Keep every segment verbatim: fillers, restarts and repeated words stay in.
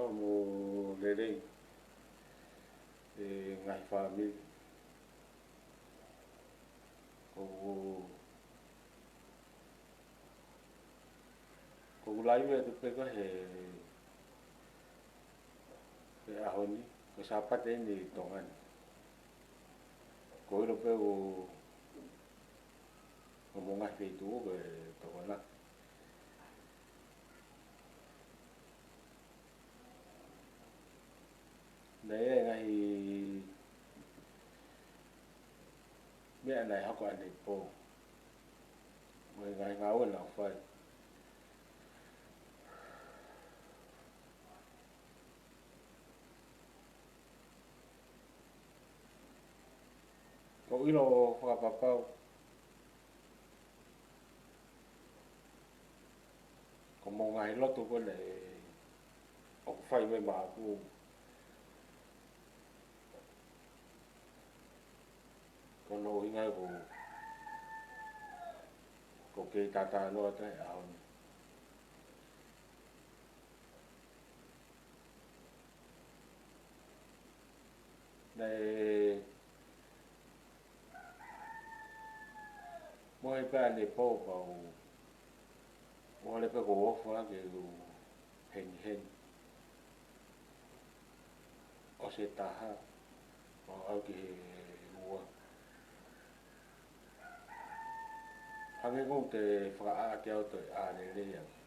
Mo lelei e ngaahi fāmili. Ko, ko e laivi atu pē ko ē he, he ʻaho ni, ko e Sāpate eni ʻi Tonga ni. Ko e ʻilo pē ʻoku, ʻoku mo e ngaahi feituʻu ko e tokonaki. Naʻe ʻi ai e ngaahi meʻa naʻe hoko ʻanepō. Mo e ngaahi ngāue naʻa ku fai. Ko e ʻilo fakapapau, ko hoʻomou ngaahi lotu ko ena ē ʻoku fai mai maʻaku, ko hono ʻuhinga ia ʻoku, ʻoku ou kei talanoa atu he ʻaho ni. Naʻe mohe pē ʻanepō pea u ʻalu pē ʻo ʻofa ke u hengihengi ʻo e taha, ʻo aʻu ki he ua. Hangē ʻoku te fakaʻā ke u toe ʻā lelei ange.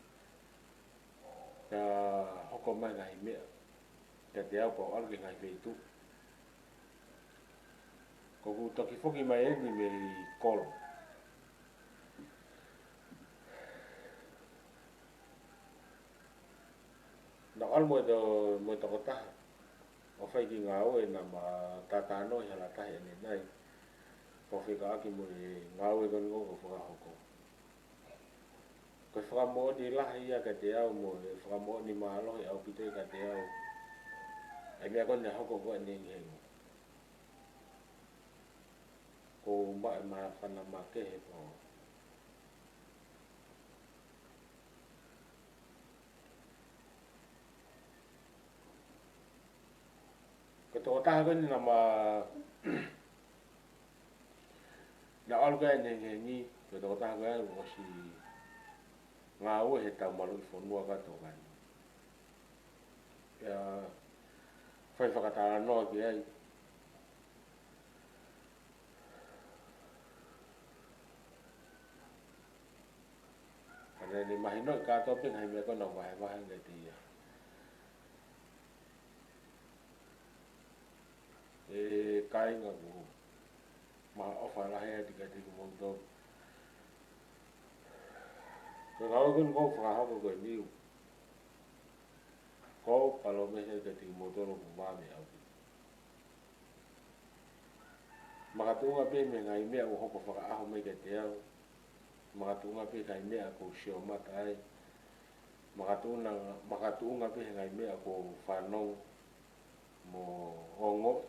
Ka hoko mai ngaahi meʻa kiate au pea u ʻalu ki he ngaahi feituʻu. Ko ʻeku toki foki mai eni mei kolo, naʻa ku ʻalu mo e to-, mo e tokotaha ʻo fai e kiʻi ngāue naʻa ma talanoa ʻi he hala tahi ʻanenai. Ko e fekauʻaki mo e ngāue ko eni ʻoku ou fakahoko. Ko e fakamoʻoni lahi ia kiate au mo e fakamoʻoni mālohi ʻaupito ia kiate au ʻa e meʻa ko eni naʻe hoko ko eni ʻi heni. Ko e maʻu e māfana makehe pē. Ko e tokotaha ko eni naʻa ma, naʻa ku ʻalu ki ai ʻanenai, ko e tokotaha ko ē ʻoku ʻosi ngāue he tau maluʻi fonua ko Tonga ni. Pea fai fakatalanoa ki ai. Ka naʻe mahino ʻe he kātoa pē ngaahi meʻa ko ē naʻa ku vahevahe ange kiate ia. ʻE kāinga, ʻoku ou maʻu e ʻofa lahi atu kiate kimoutolu. Ko e ngāue ko eni ʻoku ou fakahoko ko eni, ʻoku ou palōmesi kiate kimoutolu ʻoku vave ʻaupito. Makatuʻunga pē mei he ngaahi meʻa ʻoku hoko fakaʻaho mai kiate au. Makatuʻunga pē he ngaahi meʻa ʻoku ou sio mata ai. Makatuʻunga, makatuʻunga pē he ngaahi meʻa ʻoku ou fanongo mo ongoʻi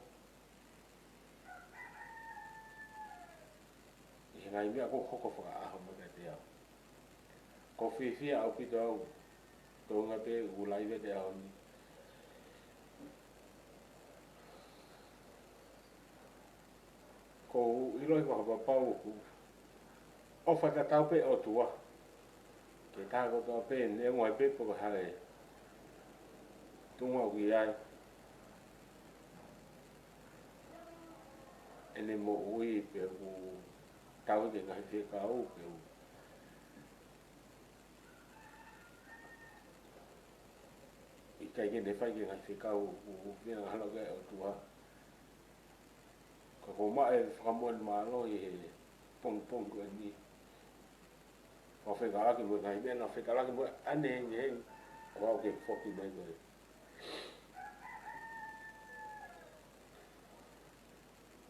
ʻi he ngaahi meʻa ʻoku hoko fakaʻaho mai kiate au. ʻOku ou fiefia ʻaupito au, toenga pē ʻeku laivi atu he ʻaho ni. ʻOku ou ʻiloʻi fakapapau ʻoku ʻofa tatau pē ʻOtua ki he taha kotoa pē, neongo ai pē pe ko e hā e tuʻunga ʻoku ʻi ai ʻene moʻui pe ʻoku tauhi e ngaahi fekau pe ʻoku ʻikai ke ne fai e ngaahi fekau ʻoku finangalo ki ai ʻOtua. Ka ʻoku ou maʻu e fakamoʻoni mālohi he pongipongi ko eni. Ko e fekauʻaki mo e ngaahi meʻa naʻe fekauʻaki mo ʻanenai, ʻo aʻu ki he foki mai ko ē.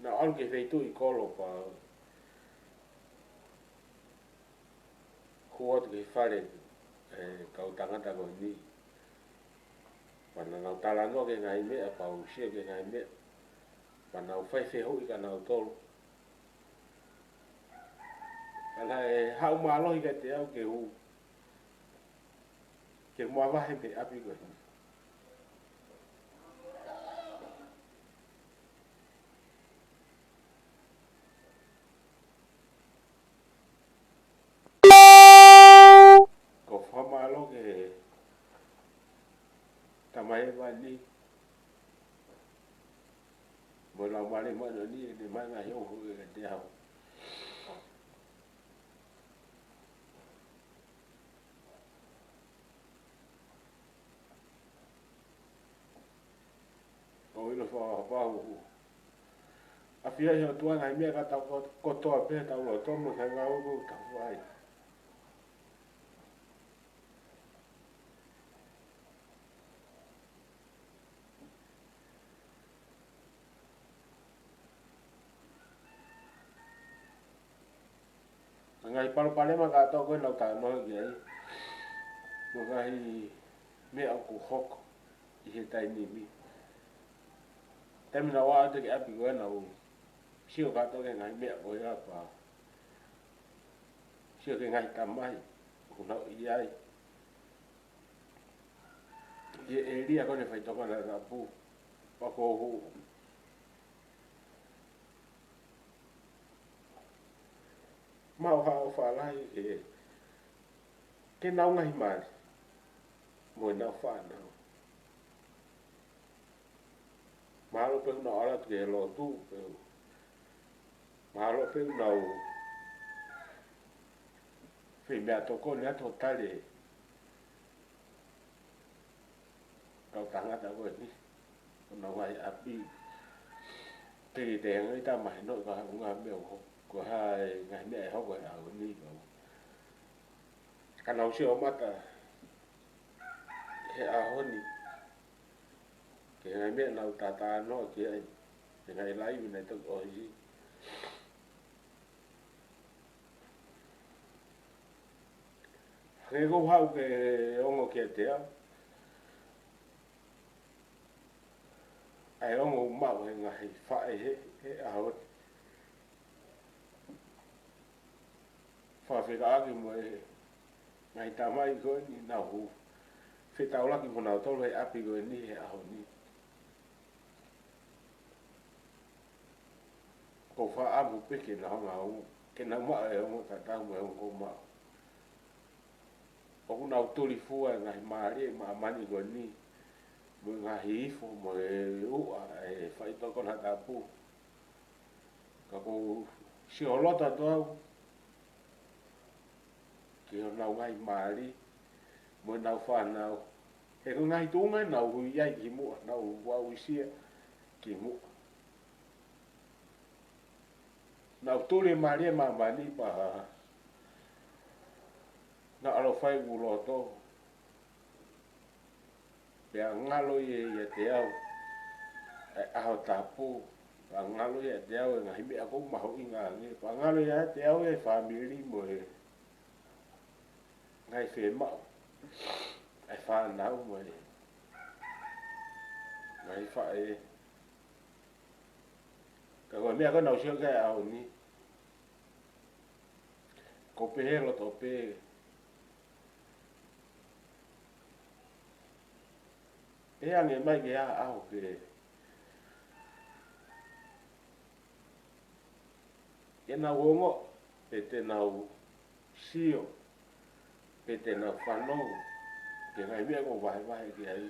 Naʻa ku ʻalu ki he feituʻu ʻi kolo pea hū atu ki he fale e kau tangata ko eni. Pea naʻa nau talanoa ki he ngaahi meʻa, pea u sio ki he ngaahi meʻa. Pea nau fai fehuʻi kia nautolu. Ka naʻe haʻu mālohi kiate au ke u, ke u mavahe mei ʻapi ko eni. Tamai ʻEvani, mo e Laumālie Māʻoniʻoni, ʻene maʻu e ngaahi ongo kiate au. ʻOku ou ʻilo fakapapau ʻoku ʻafioʻi ʻe he ʻOtua e ngaahi meʻa ka tau ko-, kotoa pē ʻi hotau loto mo e ngaahi ngāue ʻoku tau fai. Ngaahi palopalema kātoa ko ē naʻa ku talanoa ki ai, mo e ngaahi meʻa ʻoku hoko ʻi he taimi ni. Taimi naʻa ku ʻalu atu ki ʻapi ko ē naʻa ku sio kātoa ki he ngaahi meʻa ko ia pea sio ki he ngaahi tamai ʻoku nau ʻi ai ʻi he ʻēlia ko eni e faʻitoka konatapu. Pea ʻoku ou maʻu ha ʻofa lahi ki he, ki heʻenau ngaahi mali mo ʻenau fānau. Mahalo pē ʻoku nau ʻalu atu ki he lotu, pē ʻoku, mahalo pē ʻoku nau fai meʻatokoni atu ʻo tali kau tangata ko eni ʻo nau ngaahi ʻapi. Te, te ngai ta mahino ko e hā e ngaahi meʻa ʻoku, ko e hā e ngaahi meʻa ʻe hoko he ʻaho ni. Ka naʻa ku sio mata he ʻaho ni ki he ngaahi meʻa naʻa ku talanoa ki ai he ngaahi laivi naʻe toki ʻosi. Hangē ko e haʻu ke ongo kiate au ʻa e ongo ʻoku maʻu he ngaahi faʻē he, he ʻaho ni. Fakafekauʻaki mo e ngaahi tamai ko eni naʻa ku fetaulaki mo nautolu he ʻapi ko eni he ʻaho ni. ʻOku ou fakaʻamu pē ke nau hanga ʻo, ke nau maʻu e ongo tatau mo e ongo ʻoku ou maʻu. ʻOku nau tulifua e ngaahi mālie ʻi māmani ko eni, mo e ngaahi ifo, mo e uʻa e faʻitoka konatapu. Ka ʻoku ou sio loto atu au ki honau ngaahi mali mo ʻenau fānau. He ko e ngaahi tuʻunga naʻa nau ui ai kimuʻa, naʻa nau uesia kimuʻa. Naʻa nau tuli e mali ʻi māmani pea nau ʻalu ʻo fai ʻeku loto. Pea ngalo ia ʻiate au ʻa e ʻaho tapu. Pea ngalo ia ʻiate au e ngaahi meʻa ʻoku mahuʻinga ange. Pea ngalo ia ʻiate au e fāmili mo e ngaahi fiemaʻu ʻa e fānau mo e ngaahi faʻē. Ka ko e meʻa ko ē naʻa ku sio ki ai he ʻaho ni, ʻoku ou pehē loto pē, ʻe ʻi ai ange mai ke ʻi ai ha ʻaho ke, ke nau ongo, pe te nau sio, pe te nau fanongo ki he ngaahi meʻa ʻoku ou vahevahe ki ai.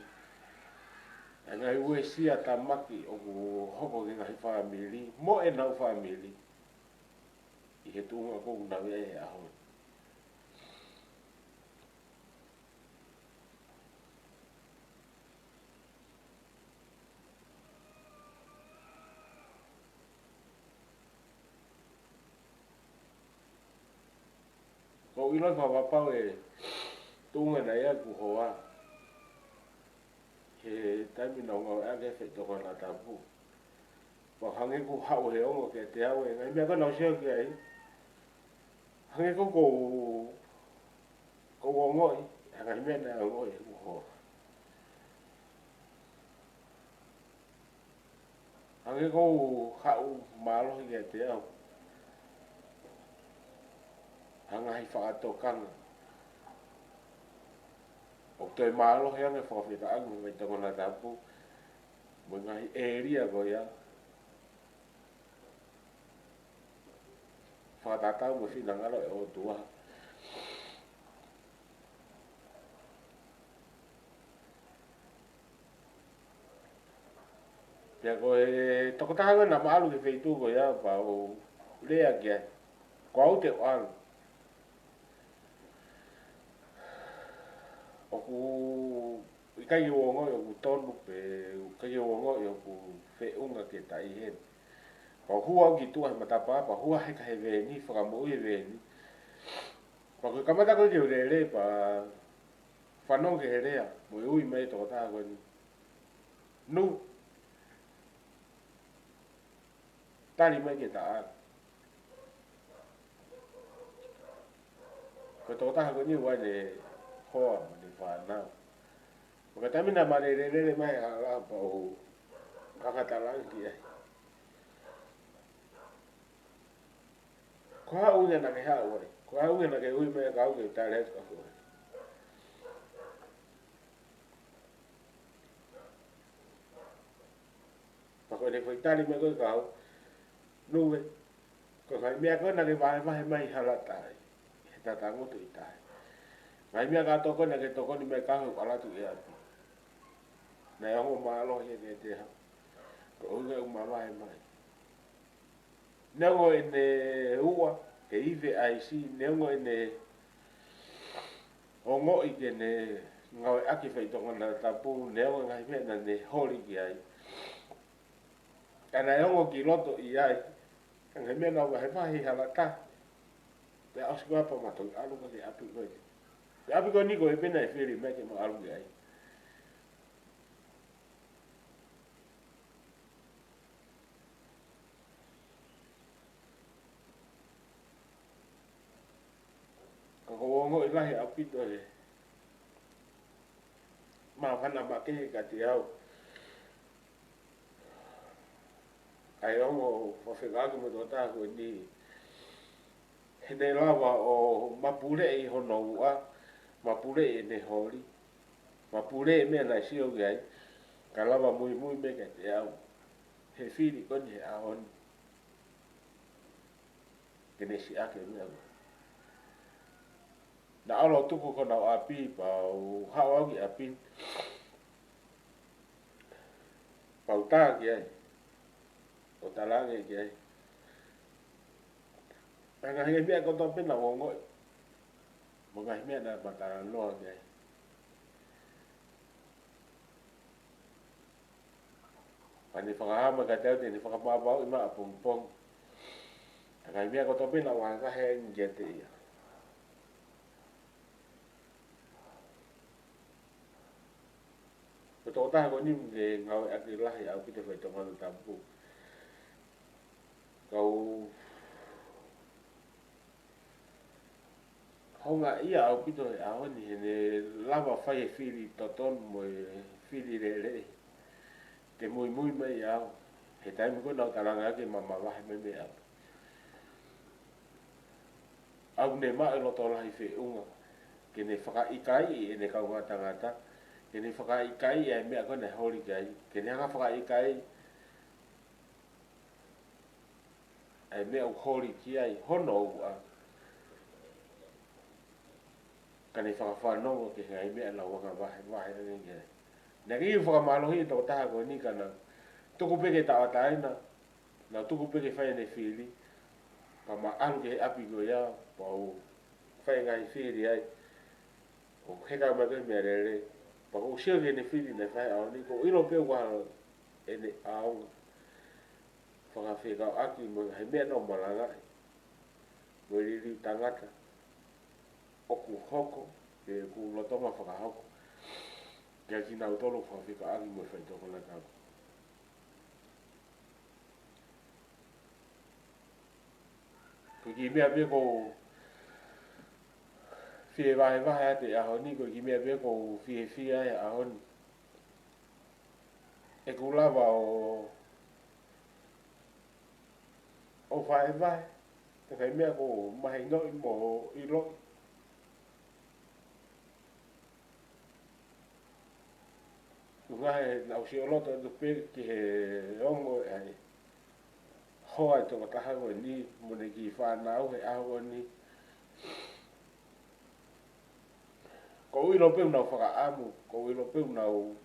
ʻA e ngaahi uesia tāmaki ʻoku hoko ki he ngaahi fāmili mo ʻenau fāmili ʻi he tuʻunga ʻoku nau ʻi ai he ʻaho ni. ʻOku ou ʻilo fakapapau e tuʻunga naʻe ʻi ai ʻeku hoa he taimi naʻa ku ngāueʻaki e faʻitoka konatapu. Pea hangē ʻoku haʻu he ongo kiate au e ngaahi meʻa ko ē naʻa ku sio ki ai. Hangē ʻoku ou, ʻoku ou ongoʻi ʻa e ngaahi meʻa naʻe ongoʻi ʻe heʻeku hoa. Hangē ʻoku haʻu mālohi kiate au ha ngaahi fakatokanga ʻoku toe mālohi ange fakafetaʻaki mo e faʻitoka konatapu mo e ngaahi ʻēlia ko ia fakatatau mo e finangalo ʻo e ʻOtua. Pea ko e tokotaha ko ē naʻa ma ʻalu ki he feituʻu ko ia pea u lea ki ai, ko au te u ʻalu. ʻOku ʻikai ke u ongoʻi ʻoku tonu pe ʻikai ke u ongoʻi ʻoku feʻunga ke taʻi heni. Pea u hū au ki tuʻa he matapā, pea u hū au heka he veeni, fakamoʻui e veeni. Pea ko e kamata ko ē ke u lele pea fanongo ki he lea, mo e ui mai e tokotaha ko eni. Nu, tali mai ke ta ʻalu. Ko e tokotaha ko eni ʻoku ʻi ai ʻene hoa mo ʻene fānau. Ko e taimi naʻa ma lele lele mai ʻa la pea u fakatalangi ai. Ko e hā e ʻuhinga naʻa ke haʻu ai? Ko e hā e ʻuhinga naʻa ke ui mai kia au ke tali atu kia koe? Pea ko ʻene foʻi tali mai ko ē kia au, Nu ē, ko e ngaahi meʻa ko ē naʻa ke vahevahe mai hala tai, he tata ngoto i tai. Ngaahi meʻa kātoa ko ē naʻa ke tokoni mai kia au ʻalu atu ki ʻapi, naʻe ongo mālohi ia kiate au, ko e ʻuhinga ʻoku ma vahe mai. Neongo ʻene uʻa, ke ive ʻaisi, neongo ʻene ongoʻi ke ne ngāueʻaki e faitoʻo konatapu, neongo e ngaahi meʻa naʻa ne holi ki ai. Ka naʻe ongo ki loto ʻi ai, ka ngaahi meʻa naʻa vahevahe hala tai. Pea ʻosi ko ia pea ma toki ʻalu ki he ʻapi ko ē. Ko e ʻapi ko eni ko ē pē naʻe fili mai ke ma ʻalu ki ai. Ka ʻoku ou ongoʻi lahi ʻaupito e māfana makehe kiate au ʻa e ongo fakafekauʻaki mo e tokotaha ko eni, he ne lava ʻo mapuleʻi hono uʻa, mapuleʻi ʻene holi, mapuleʻi e meʻa naʻe sio ki ai, ka lava muimui mai kiate au he fili ko eni he ʻaho ni ke ne siʻaki e meʻa ko ē. Naʻa ʻalu ʻo tuku ki honau ʻapi, pea u haʻu au ki ʻapi, pea u tā ki ai, ʻo talaange ki ai ʻa e ngaahi meʻa kotoa pē naʻa ku ongoʻi, mo e ngaahi meʻa naʻa ma talanoa ki ai. Pea ne fakahā mai kiate au te ne fakamāvae mai ʻapongipongi ʻa e ngaahi meʻa kotoa pē naʻa ku vahevahe ange kiate ia. Ko e tokotaha ko eni ʻoku ne ngāueʻaki lahi ʻaupito e faitoʻo konatapu. Kau houngaʻia ʻaupito he ʻaho ni he ne lava fai e fili totonu mo e fili lelei ke muimui mai au he taimi ko ē naʻa ku talaange ke ma mavahe mai mei ʻapi. ʻOku ne maʻu e loto lahi feʻunga ke ne fakaʻikaiʻi ʻene kaungā tangata, ke ne fakaʻikaiʻi ʻa e meʻa ko ē naʻe holi ki ai, ke ne hanga fakaʻikaiʻi ʻa e meʻa ʻoku holi ki ai hono uʻa, ka ne fakafanongo ki he ngaahi meʻa naʻa ku hanga vahevahe ange ki ai. Naʻe kiʻi fakamālohi e tokotaha ko eni ka naʻa tuku pē ke tauʻatāina, naʻa tuku pē ke fai ʻene fili, pea ma ʻalu ki he ʻapi ko ia, pea u fai e ngaahi fili ai, ʻo heka mai ko ē meʻalele, pea ʻoku ou sio ki heʻene fili naʻe fai he ʻaho ni, ʻoku ou ʻilo pē ʻoku ʻi ai ʻene ʻaonga fakafekauʻaki mo e ngaahi meʻa naʻa ku malangaʻi, mo e liliu tangata ʻoku hoko, pe ʻoku lolotonga fakahoko kiate kinautolu ʻoku fakafekauʻaki mo e faitoʻo konatapu. Ko e kiʻi meʻa pē ʻoku ou fie vahevahe atu he ʻaho ni, ko e kiʻi meʻa pē ʻoku ou fiefia ai he ʻaho ni. ʻOku lava ʻo, ʻo vahevahe ʻa e ngaahi meʻa ʻoku ou mahinoʻi mo ʻiloʻi. Ko e ngaahi, naʻa ku sioloto atu pē ki he ongo ʻa e hoa ʻo e tokotaha ko eni mo ʻene kiʻi fānau he ʻaho ko eni. ʻOku ou ʻilo pē ʻoku nau fakaʻamu, ʻoku ou ʻilo pē ʻoku nau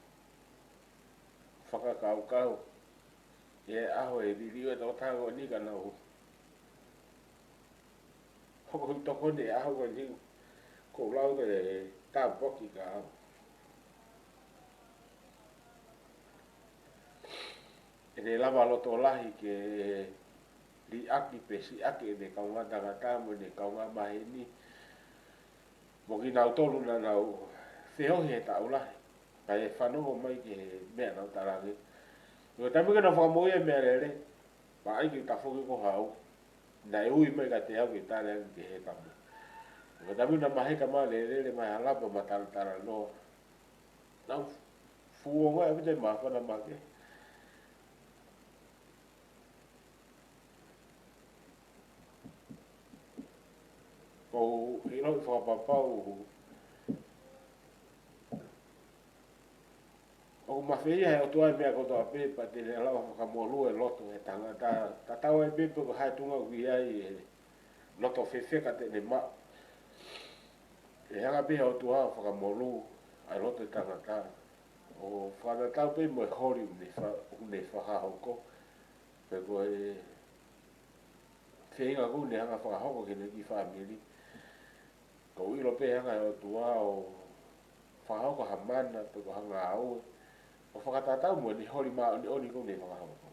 fakakaukau ʻI he ʻaho ʻe liliu e tokotaha ko eni ka nau hoko ʻi tokoni he ʻaho ko eni, ko e lau ko e tāpuaki ka au. ʻE ne lava loto lahi ke liʻaki pe siʻaki ʻene kaungā tangata mo ʻene kaungā maheni, mo kinautolu naʻa nau feohi he taʻu lahi, kae fanongo mai ki he meʻa naʻa ku talaange. Ko e taimi ko ē naʻa ku fakamoʻui e meʻalele, pea ʻai ke u tafoki ko hau, naʻe ui mai kiate au ke u tali ange ki he heka mo. Ko e taimi naʻa ma heka ma lele mai ʻa Lapa ma talatalanoa, naʻa ku fuongoa ʻaupito e māfana makehe. ʻOku ou ʻiloʻi fakapapau ʻoku mafeia he ʻOtua e meʻa kotoa pē, pea te ne lava fakamolū e loto ʻo e tangata, tatau ai pē pe ko e hā e tuʻunga ʻoku ʻi ai e loto fefeka te ne maʻu. ʻE hanga pē he ʻOtua ʻo fakamolū ʻa e loto ʻo e tangata, ʻo fakatatau pē mo e holi ʻoku ne fa-, ʻoku ne fakahoko, pe ko e feinga ʻoku ne hanga ʻo fakahoko ki heʻene kiʻi fāmili. ʻOku ou ʻilo pē hanga he ʻOtua ʻo fakahoko ha mana pe ko ha ngāue ʻo fakatatau mo ʻene holi māʻoniʻoni ʻoku ne fakahoko.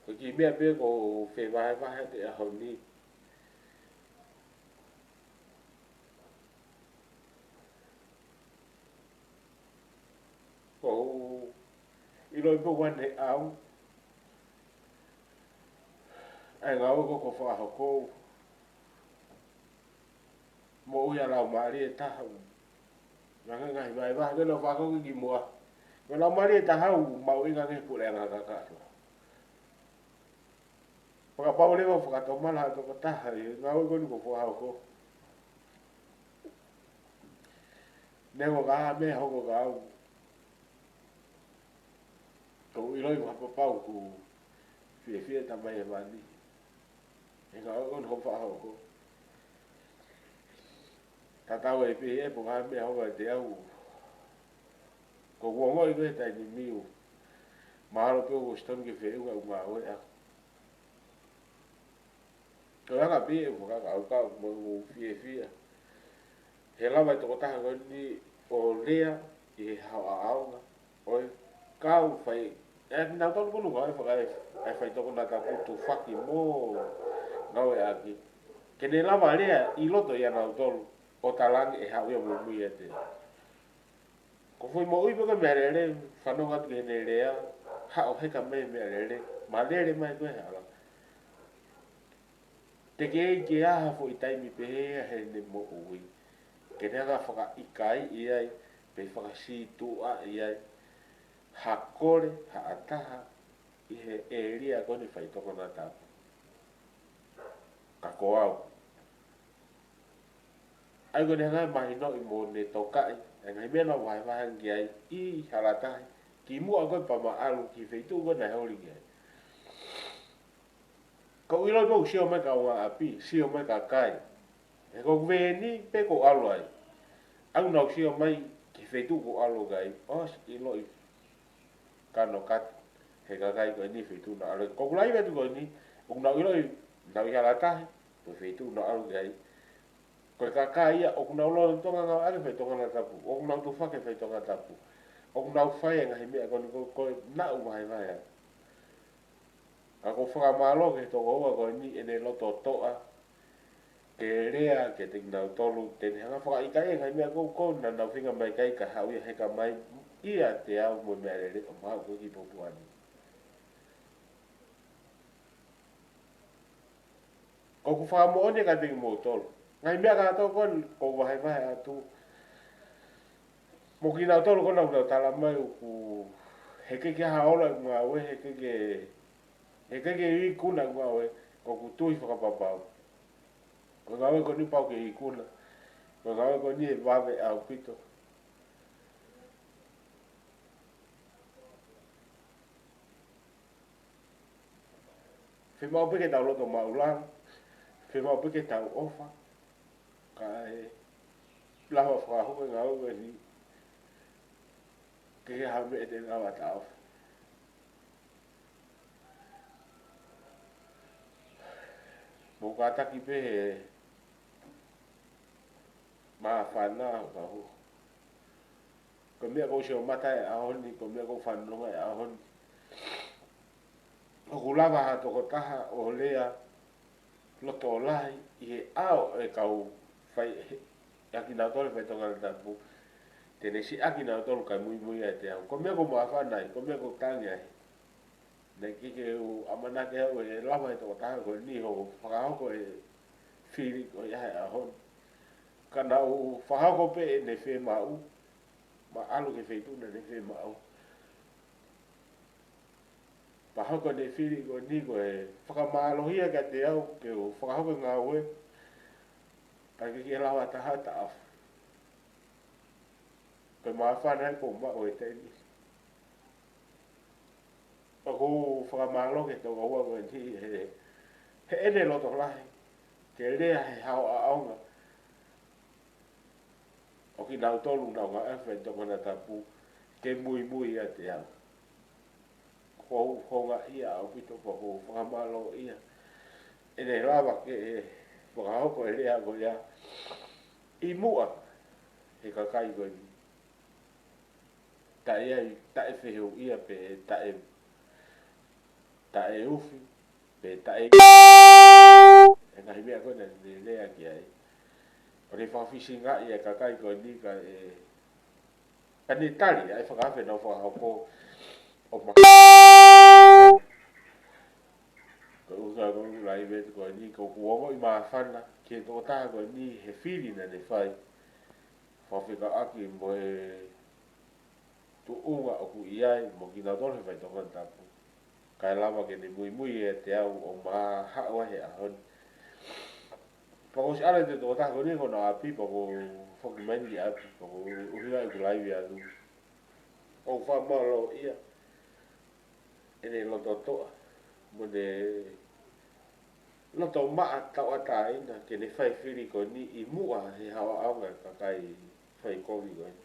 Ko e kiʻi meʻa pē ʻoku ou fevahevahe atu he ʻaho ni, ʻoku ou ʻiloʻi pē ʻoku ʻaneafi ʻa e ngāue ko ē ʻoku fakahoko, moʻui ʻa e laumālie ʻe taha. Ngaahi, ngaahi vahevahe ko ē naʻa ku fakahoko ki muʻa, ko e laumālie ʻe taha ʻoku mahuʻinga ange he puleʻanga kakato. Fakapapau leva ʻoku fakatomala ha tokotaha ʻi he ngāue ko eni ʻoku fakahoko. Neongo ha meʻa hoko kiate au, ʻoku ou ʻiloʻi fakapapau ʻoku fiefia e Tamai Hēvani he ngāue ko eni ʻoku fakahoko. Tatau ai pē pe ko e hā e meʻa hoko kiate au, ʻoku ou ongoʻi ko e taimi ni ʻoku mahalo pē ʻoku ou ʻosi tonu ke feʻunga ʻeku ngāue ʻaʻaku. Ko e anga pē ʻeku fakakaukau mo ʻeku fiefia he lava e tokotaha ko eni ʻo lea ʻi he haʻo ʻaʻaonga, ʻo e kau fai, ʻa kinautolu ko eni ʻoku ngāue fakaefaitokonatapu, tufaki mo ngāueʻaki, ke ne lava lea ʻi loto ʻia nautolu ʻo talaange ʻe haʻu ia ʻo muimui ʻiate au. Ko e foʻi moʻui pē ko e meʻalele, fanongo atu ki heʻene lea, haʻu ʻo heka mai e meʻalele, ma lele mai ko e hala. Teʻeki ke ʻi ai ha foʻi taimi pehē ia heʻene moʻui ke ne hanga ʻo fakaʻikaiʻi ai, pe fakasītuʻaʻi ai ha kole, ha ʻataha ʻi he ʻēlia ko eni faitokonatapu. Ka ko au, ʻa ia ko ʻene hanga ʻo mahinoʻi mo ne tokaʻi e ngaahi meʻa naʻa ku vahevahe ange ki ai ʻi Halatahi, kimuʻa ko ē pea ma ʻalu ki he feituʻu ko ē naʻe holi ki ai. ʻOku ou ʻiloʻi pē ʻoku sio mai e kaungāʻapi, sio mai e kakai. He ko ʻeku veni pē ʻoku ou ʻalu ai, ʻoku nau sio mai ki he feituʻu ʻoku ou ʻalu ki ai, ʻosi ʻiloʻi kanokato he kakai ko eni e feituʻu naʻa ku ʻalu ai. Ko ʻeku laivi atu ko eni, ʻoku nau ʻiloʻi naʻa ku ʻi Halatahi, ko e feituʻu naʻa ku ʻalu ki ai. Ko e kakai ia ʻoku nau lolotonga ngāueʻaki e faitokonatapu, ʻoku nau tufaki e faitokonatapu, ʻoku nau fai e ngaahi meʻa ko eni ko, ko ē naʻa ku vahevahe atu. Ka ʻoku ou fakamālō ki he tokoua ko eni ʻene loto toʻa ke lea kiate kinautolu, te ne hanga ʻo fakaʻikaiʻi e ngaahi meʻa ko ē naʻa nau feinga mai ki ai kae haʻu ia ʻo heka mai ʻiate au mo e meʻalele ʻo maʻu ko ē ki he pōpula ni. Ko ʻeku fakamoʻoni kiate kimoutolu, ngaahi meʻa kātoa ko ē ʻoku ou vahevahe atu, mo kinautolu ko ē naʻa nau tala mai ʻoku hekehekeʻi ha ola ʻeku ngāue, hekehekeʻi, hekehekeʻi e ikuna ʻeku ngāue, ka ʻoku ou tui fakapapau ko e ngāue ko eni pau ke ikuna, ko e ngāue ko eni ʻe vave ʻaupito. Fiemaʻu pē ke tau loto māʻulalo, fiemaʻu pē ke tau ʻofa, Kae lava fakahoko e ngāue ko eni ke ke hame e te ngāue taʻofi. Mou kātaki pē he māfana ʻoku hoko. Ko e meʻa ʻoku ou sio mata he ʻaho ni, ko e meʻa ʻoku ou fanongo he ʻaho ni. ʻOku lava ha tokotaha ʻo lea loto lahi ʻi he ʻao e kau fai, ʻa kinautolu fai tokanga tapu. Te ne siʻaki kinautolu kae muimui ʻiate au. Ko e meʻa ʻoku ou māfana ai, ko e meʻa ʻoku ou tangi ai. Naʻe ʻikai ke u ʻamanaki au ʻe lava he tokotaha ko eni ʻo fakahoko e fili ko ia he ʻaho ni. Ka naʻa ku fakahoko pē ʻene fiemaʻu, mo ʻalu ki he feituʻu naʻa ne fiemaʻu. Pea hoko ʻene fili ko eni ko e fakamālohi ia kiate au ke u fakahoko e ngāue, kae ʻikai ke lava ha taha ʻo taʻofi. Ko e māfana ia ʻoku ou maʻu he taimi ni. Pea ʻoku ou fakamālō ki he tokoua ko eni he, heʻene loto lahi ke lea he hao ʻaʻaonga ʻo kinautolu naʻa nau ngāue fai tokanga tapu ke muimui ʻiate au. ʻOku ou houngaʻia ʻaupito pea ʻoku ou fakamālōʻia ʻene lava ke fakahoko e lea ko ia ʻi muʻa he kakai ko eni. Taʻe ai, taʻe fehuʻia pe taʻe, taʻe ufi, pe taʻe e ngaahi meʻa ko ē naʻa ne lea ki ai. ʻO ne fakafisingaʻi e kakai ko eni kae, ka ne tali ʻa e fakaafe naʻa ku fakahoko ʻo ma-, ko e ʻuhinga ko e live ko eni, ko ʻeku ongoʻi māfana ki he tokotaha ko eni he fili naʻa ne fai. Fakafekauʻaki mo e tuʻunga ʻoku ʻi ai mo kinautolu he fai tokanga tapu. Kae lava ke ne muimui ʻiate au ʻo ma haʻu ai he ʻaho ni. Pea ʻosi ʻalu e tokotaha ko eni ki hono ʻapi pea ʻoku ou foki mai ki ʻapi pea ʻoku ou ʻuhinga ʻeku live atu. ʻOku ou fakamālōʻia ʻene loto toʻa mo ʻene loto maʻa tauʻatāina ke ne fai fili ko eni ʻi muʻa he hao ʻaʻaonga e kakai fai kovi ko eni.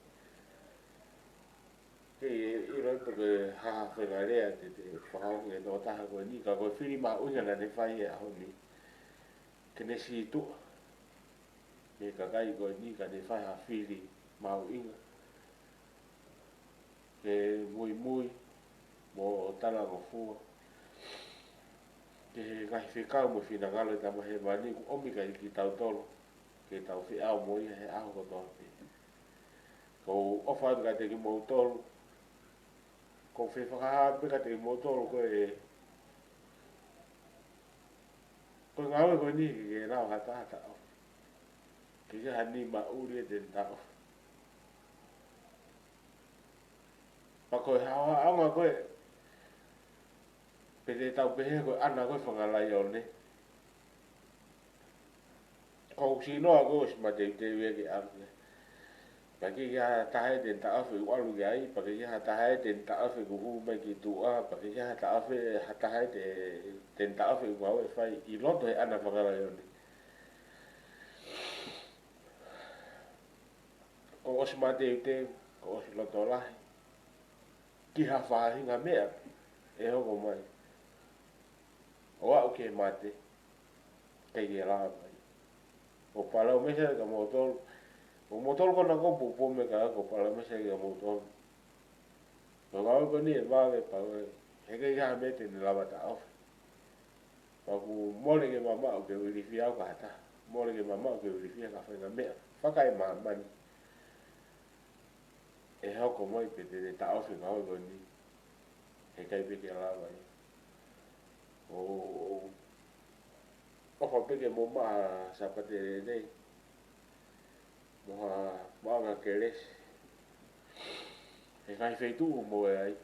Kei ʻilo pe ko e hā ha faʻahinga lea te te fakahoko ki he tokotaha ko eni, ka ko e fili mahuʻinga naʻa ne fai he ʻaho ni. Ke ne sītuʻa mei he kakai ko eni ka ne fai ha fili mahuʻinga ke muimui mo talangofua ki he ngaahi fekau mo e finangalo ʻo e Tamai Hēvani ʻoku ʻomi kiate kitautolu ke tau feʻao mo ia he ʻaho kotoa pē. ʻOku ou ʻofa atu kiate kimoutolu, ʻoku ou fie fakahā pē kiate kimoutolu ko e, ko e ngāue ko eni ʻikai ke lava ha taha ʻo taʻofi. ʻIkai ke ʻi ai ha nima ʻuli ʻe te ne taʻofi. Pea ko e hao ʻaʻaonga ko ē, pe te tau pehē ko e ʻana ko ē fanga laione. Ko hoku sinoa ko ē ʻosi mateuteu ia ke ʻalu ia. Pea ʻikai ke ʻi ai ha taha ʻe te ne taʻofi ʻeku ʻalu ki ai, pea ʻikai ke ʻi ai ha taha ʻe te ne taʻofi ʻeku hū mai ki tuʻa, pea ʻikai ke ʻi ai ha taʻofi, ha taha ʻe te, te ne taʻofi ʻeku ngāue ʻe fai ʻi loto he ʻana fanga laione. Kuo ʻosi mateuteu, kuo ʻosi loto lahi ki ha faʻahinga meʻa ʻe hoko mai ʻo aʻu ki he mate, ʻikai ke lava mai. ʻOku ou palau mesa kia moutolu, ʻo moutolu ko ena ʻoku poupou mai ka ʻoku ou palau mesa kia moutolu. Ko e ngāue ko eni ʻe vave pau ai, he ʻikai ke ʻi ai ha meʻa te ne lava taʻofi. Pea ʻoku mole ke mamaʻo ke u ilifia au ki ha taha, mole ke mamaʻo ke u ilifia ki ha faʻahinga meʻa fakaemāmani ʻe hoko mai pe te ne taʻofi e ngāue ko eni, he ʻikai pē ke lava ia. ʻO, ʻo, ʻofa pē ke mou maʻu ha Sāpate lelei mo ha maʻuʻanga kelesi he ngaahi feituʻu ʻoku mou ʻi ai.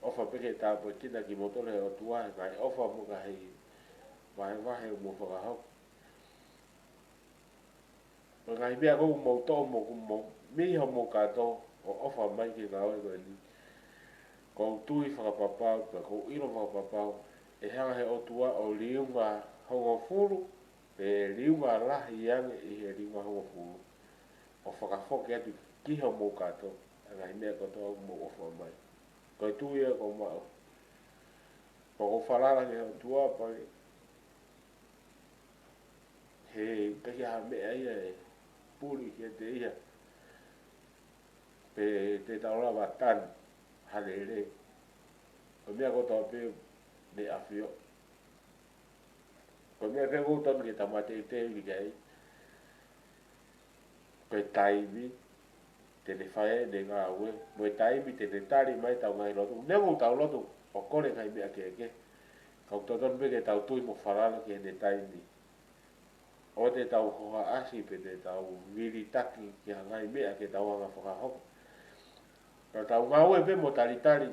ʻOfa pē ke tāpuekina kimoutolu ʻe he ʻOtua he ngaahi ʻofa mo e ngaahi vahevahe ʻoku mou fakahoko. Mo e ngaahi meʻa ʻoku mou toʻo mo ʻoku mou, mei hoʻomou kātoa ʻo ʻofa mai ki he ngāue ko eni. ʻOku ou tui fakapapau, pea ʻoku ou ʻilo fakapapau, ʻe hanga ʻe he ʻOtua ʻo liunga hongofulu pe liunga lahi ange ʻi he liunga hongofulu, ʻo fakafoki atu ki homou kātoa ʻa e ngaahi meʻa kotoa ʻoku mou ʻofa mai. Ko e tui ia ko maʻu. Ko ʻeku falala ki he ʻOtua pea ʻi he, ʻikai ha meʻa ia ʻe puli kiate ia, pe te tau lava tanu ha lele. Ko e meʻa kotoa pē ne ʻafioʻi. Ko e meʻa pē ʻoku totonu ke tau mateuteu ki ai, ko e taimi te ne fai ai ʻene ngāue, mo e taimi te ne tali mai ʻetau ngaahi lotu. Neongo ʻetau lotu ʻo kole ngaahi meʻa kehekehe, ka ʻoku totonu pē ke tau tui mo falala ki heʻene taimi. ʻOua te tau hohaʻasi pe te tau vilitaki ki ha ngaahi meʻa ke tau hanga fakahoko. Ka tau ngāue pē mo talitali,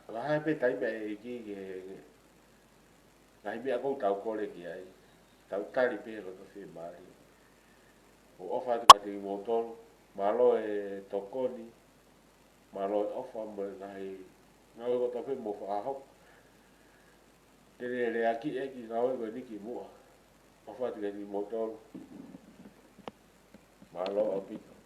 ʻa e hā pē taimi ʻe ʻEiki ki he ngaahi meʻa ʻoku tau kole ki ai. Tau tali pē he loto fiemālie. ʻOku ou ʻofa atu kiate kimoutolu, mālō e tokoni, mālō e ʻofa mo e ngaahi ngāue kotoa pē mou fakahoko. Te ne leakiʻi e kiʻi ngāue ko eni ki muʻa. ʻOfa atu kiate kimoutolu. Mālō ʻaupito.